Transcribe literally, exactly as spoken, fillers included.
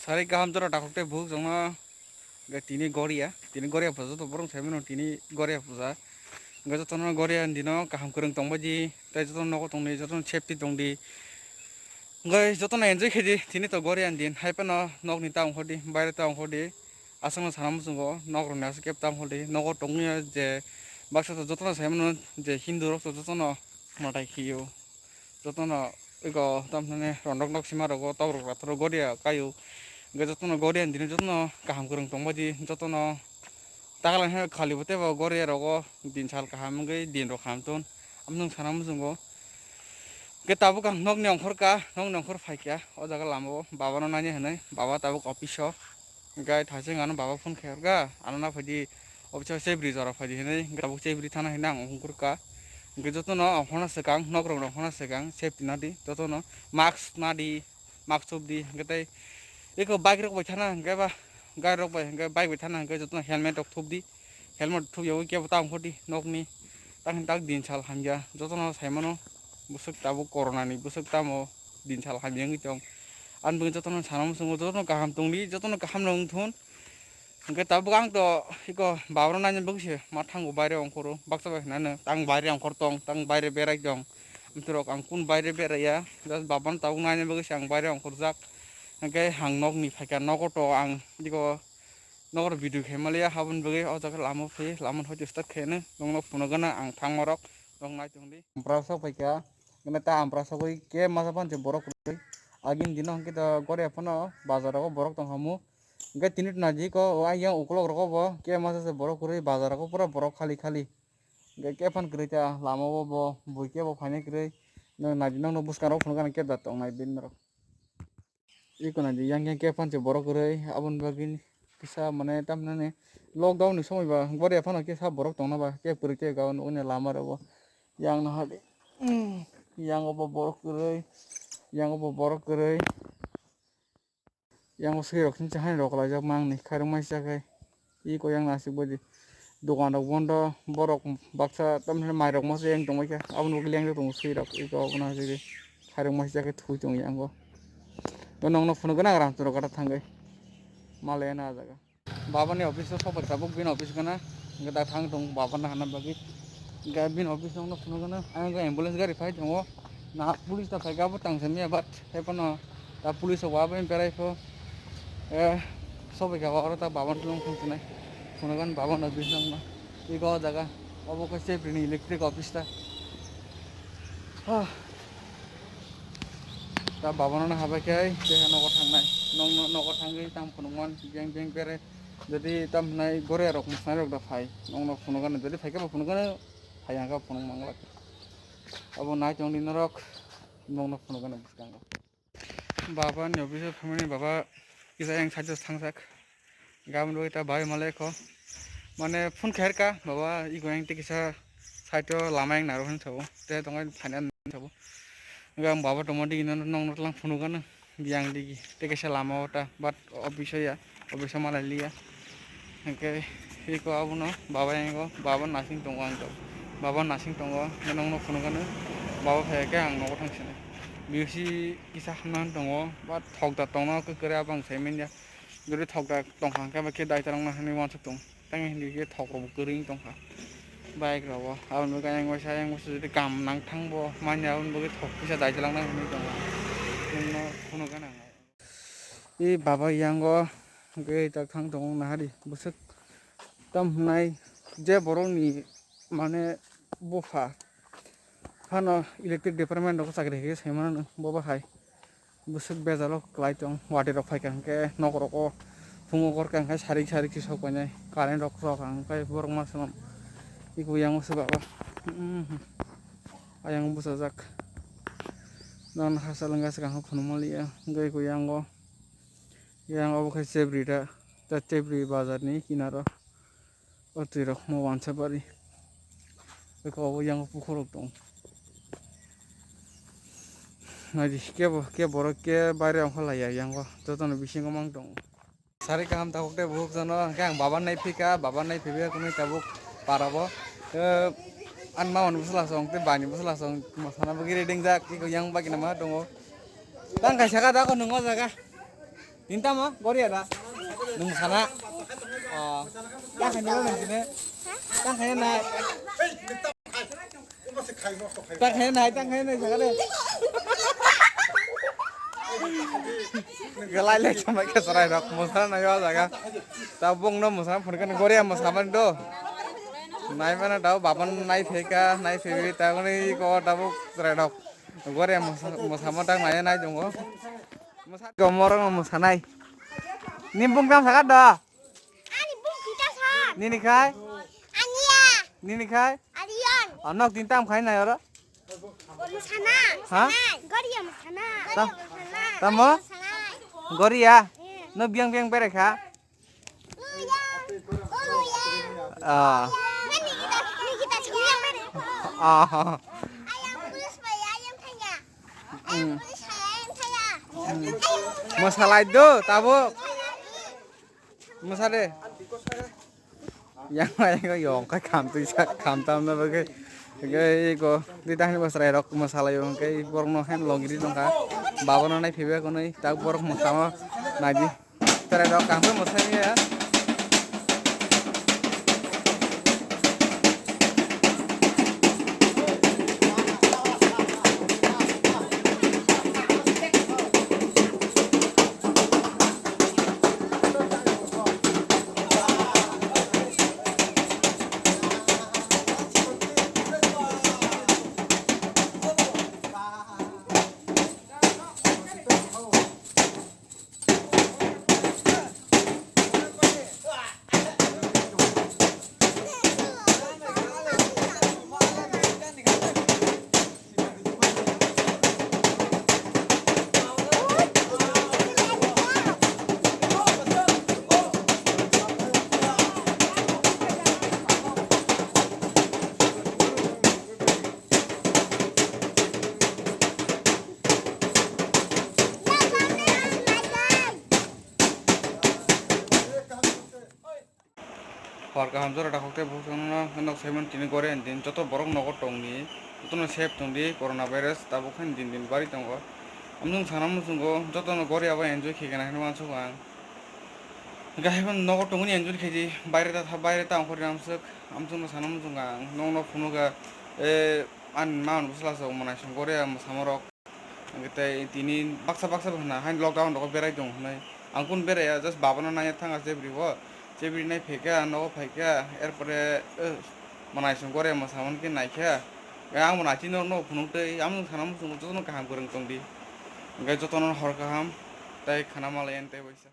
Tarik kaham jora takhuk tei bukhuk jongno hwnkhe tini Goria, tini Goria puja joto borok sai mano tini Goria puja. Hwnkhe jotono Goria ni dino kaham kwrwng tongbaidi tei jotono nogo tongdi, jotono safety tongdi. Hwnkhe jotono enjoy khaidi tini to Goria ni din, hai phano nokni ta ongkhordi, baire ta ongkhordi. Aswkno sana muchungo nok rokni aswk kebo ta ongkhordi, nogo tongwi je baksa to jotono sai mano je Hindu rok to jotono mwtai khio. Jotono ego tamni rondok nok sima rogo tok rok rathoro Goria kaio. Hwnkhe jotono Goria ni dino jotono kaham kwrwng tongbaidi jotono takla khe khali bo teibo Goria rogo din sal kaham wngwi din rok kaham ton. Amtwng sana muchungo. Hwnkhe tabuk ang nokni ongkhor ka, nokni ongkhor phaikha o jaga lamao babano naina hinwi, baba tabuk office o. Hwnkhe thaising ano baba phone khairokha, ano na phaidi office o chebri jora phaidi hinwi, hwnkhe tabuk chebri thana hinwi ang ongkhorkha. Hwnkhe jotono ongkhorna swkang, nok rok ongkhorna swkang safety nadi, jotono mask nadi, mask thupdi, hwnkhe tei eko bike rok bai thana hwnkhe ba gari rok bai hwnkhe bike bai thana hwnkhe jotono helmet rok thupdi, helmet thupyawi kebo ta ongkhordi nokni, takni tak din sal hamya jotono saimano bwswk tabuk corona ni bwswk tamo din sal hamya wngwi tong. Ani bagwi jotono sana muchungo jotono kaham tongdi, jotono kaham no wngthun. Hwnkhe tabuk ang to eko babano naina bagwi se ma thango baire ongkhoro, baksa bai hinano tang baire ongkhor tong, tang baire berai tong. Amtwrok ang kun baire beraiya, just babano tabuk naina bagwi se ang baire ongkhorjak. Hwnkhe ang nokni phaikha, nogo to ang eko nogo video khaimaliya, haboni bagwi o jaga lama phi, lama hoito start khaino nokno phunukgana ang thangmarok, nok nai tongdi. Amprasa phaikha, hwnkhe ta amprasa bai khe masa panse borok kwrwi. Agini dino hwnkhe to Goria phano bazar rogo borok tongkhamu. Hwnkhe tini to naidi ko, o ayang ukolok rogo bo khe masa se borok kwrwi, bazar rogo pura borok khali khali. Hwnkhe khe phan kwrwi ta lama o bo bui khe bo phainai kwrwi. Nwng naidi nokno bwskango phunukgana khe da tongnai bini norok. Iko naidi yang yang khe phan se borok kwrwi, aboni bagwi kisa mane tamhinani lockdown ni somoi ba Goria phano kisa borok tongna ba khe kwrwi khe ga o nukni lama rogo. Yang nahardi, yang o bo borok kwrwi, yang o bo borok kwrwi. Yang o swi rok sini chahani rok laijak mangni khairok mai chakhai. Iko yang nasik bodi dokan rok bondo, borok baksa tamni mai rok masa yang tongbaikha, aboni bagwi leng tongo swi rok iko abono hajagwi khairok mai chakhai thui tongo yang o. Bo nokno phunukgana gram chwrok gata thangwi malai na jaga. Baba ni office o sopai tabuk bini office gana, hwnkhe da thang tong baba no hana bagwi. Hwnkhe bini office nokno phunukgana, ang ambulance gari phai tongo. Na police ta phaikha bo tang samiya, but haiphano ta police rok wabai berai pho. Eh, sobai kha oro ta baba no tong thung thunai. Phunukgana baba no office nokno. Iko o jaga obo khe chebri ni electric office ta. Hah. Ta baba no habai khe keha nogo thangnai. Nokno nogo thangwi tamo phunukman beng beng berai. Jodi tamo hinai Goria rok mwsnai rok da phai. Nokno phunukgana, jodi phaikhe bo phunukgana, phai hwnkhe phunuk manglak. Abo nai tongdi norok, nokno phunukgana bwskango. Baba ni office o phaimani baba kisa yang side o thangsak. Gabon bo ita bai malai kho. Mane phone khair ka baba iko yang te kisa side o lama yang naro hin sabo. Te tongo phaina sabo. Ga baba tongma digi no nong no lang phunukgana. Yang digi. Te kisa lama o ta. But office o ya. Office o malai liya. Hwnkhe iko abono baba yango, baba nasing tongo ang tok. Baba nasing tongo, nokno phunukgano, baba phai khe ang nogo thang sini. Biusi kisa hamna tongo, ba thokda tongno kwkre abang sai manya. Jodi thokda tongkha hwnkhe ba khe daitarang na hinwi uansuk tong. Tang hindi khe thok rok kwrwi tongkha. Bike rogo, aboni bagwi ayang waisa, ayang waisa jodi kam nang thangbo, manya aboni bagwi thok kisa daitarang na hinwi tongo. Nokno phunukgana ang. E baba yango hwnkhe tak thang tongo nahari bwswk tam hwnai je borokni mane bupha phano electric department rok chakri khe sai mano bo bahai bwswk bejalo kwlai tong watwi rok phaikha hwnkhe nok rok o phungo gorkha hwnkhe sarik sarik se sok painai current rok rok hwnkhe borok ma swnam iko yango se baba ayang bwsajak. Nono hachal wngkha swkang phunukma liya wngkha iko yango. Yang obo khe chebri da, da chebri bazar ni kinaro. O twi rok mo wansa bari. Eko obo yang pukhurok tong. Naidi kebo, ke borok ke baire ongkha laiya yango. Jotono bisingo mang tong. Sari kaham tabuk tei buhuk jono, hwnkhe ang baba nai phika, baba nai phibi kunui tabuk parabo. Eh, an mamani bwsla song, tei bani bwsla song, masana bagwi ready jak, eko yang bagwi nama tongo. Tang kaisa ka da ko nungo jaga. Nini tamo gori ya da? Nung sana. Oh. Tang khaina nai sini. Tang khaina nai. Tang khaina nai, tang khaina nai, jaga de. Galai le chamai ke sarai rok, musana nai o jaga. Ta bung no musana phone kan gori ya musaman do. Nai mana dau baban nai pheka, nai phebi ta goni ko ta bu sarai rok. Gori ya musa-, musama tang nai nai jongo. Musa gomorong musanai. Ni bung tam sakat do? Ani bung kita sa. Nini khai? Ania. Nini khai? Arian. Anok tin tam khai nai oro? Musana. Ha? Sanai. Goria musana. Ta-, Goria musana. Tamo? Sanai. Goria? Eh. No biang biang bere kha? Uya. Uya. Ah. Nani kita, ni kita chungyang bere. Ah. Ayam pulis bai, ayam thaya. Ayam Hmm. pulis bai, ayam thaya. Hmm. Ayam pulis. Masalai do, tabuk. Masa de. Yang lain ko yong ka kham tu sa kham tam na bagwi. Ke ko di tang ni basrai rok masala yong ke borok no hen logiri dong kha. Baba no nai phibe ko nai tak borok mo tama nai di. Tare rok kang to mo sai ya. Hor kaham jora dakhok tei bukhuk no nok saiman tini gore din joto borok nogo tongdi, jotono safe tongdi corona virus tabuk haino din din bari tongo. Amsong sana muchungo jotono gore abo enjoy khe gana hinwi uansuk ang. Hwnkhe haino nogo tongwi enjoy khaidi, baire ta, baire ta ongkhordi amswk, amsongno sana muchungo ang nokno phunukha, e, ani mama bwsla sok mwnaisong gore mwsamorok. Hwnkhe tei tini baksa baksa bo hwnna haino lockdown rogo berai tongo hwnwi. Ang kunu beraiya, just babano naiya thangkha chebri o. Chebri nai phaikha, nogo phaikha, erpore, eh, mwnaisong gore mwsamani khe naikha. Hwnkhe ang bo naitwi norokno phunuk twi, amsong sana muchungo jotono kaham kwrwng tongdi. Hwnkhe jotono hor kaham, tei khana malai ani tei waisa.